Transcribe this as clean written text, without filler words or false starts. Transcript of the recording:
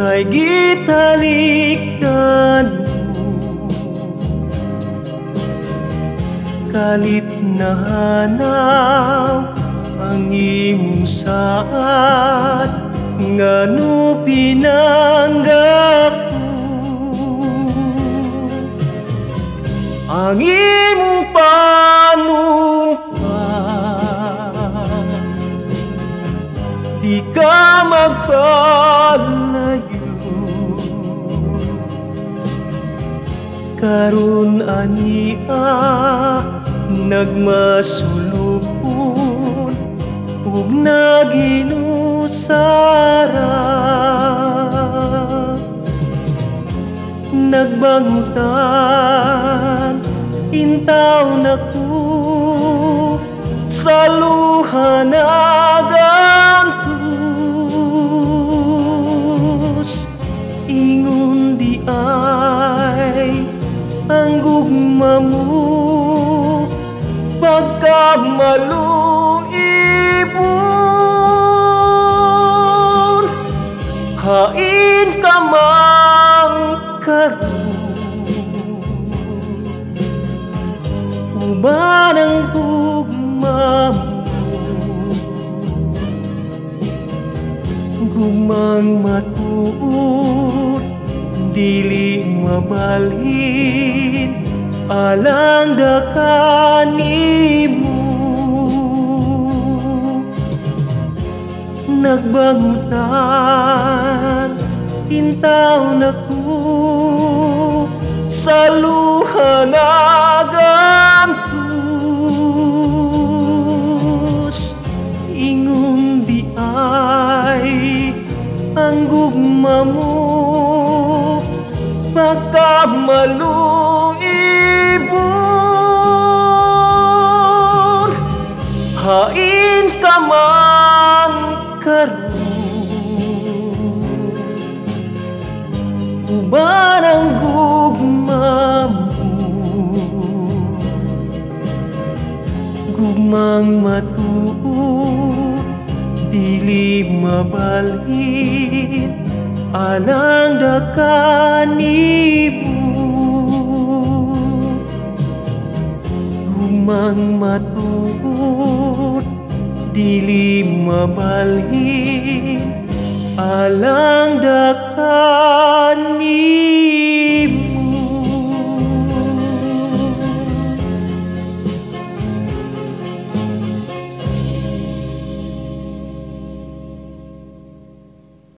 Kay gitalikdan mo. Kalit na hanaw ang imong saad, ngano pinangga ko ang imong panumpa. Di ka magpalayo karon ania, nagmasulupon ug naginusara. Nagbangutan intaw nako sa luha nagantos. Ingon di ay ang gugma mo pagkamaluibon. Hain ka man karon, uban ang gugma mo, gugmang matuod dili mabalhin alang da kanimo. Nagbangutan intaw nako sa luha nagantos. Ingon di ay ang gugma mo pagkamaluibon. Hain ka man karon, uban ang gugma mo, gugmang matuod dili mabalhin alang da kanimo. Gugmang matuod dili mabalhin alang da kanimo.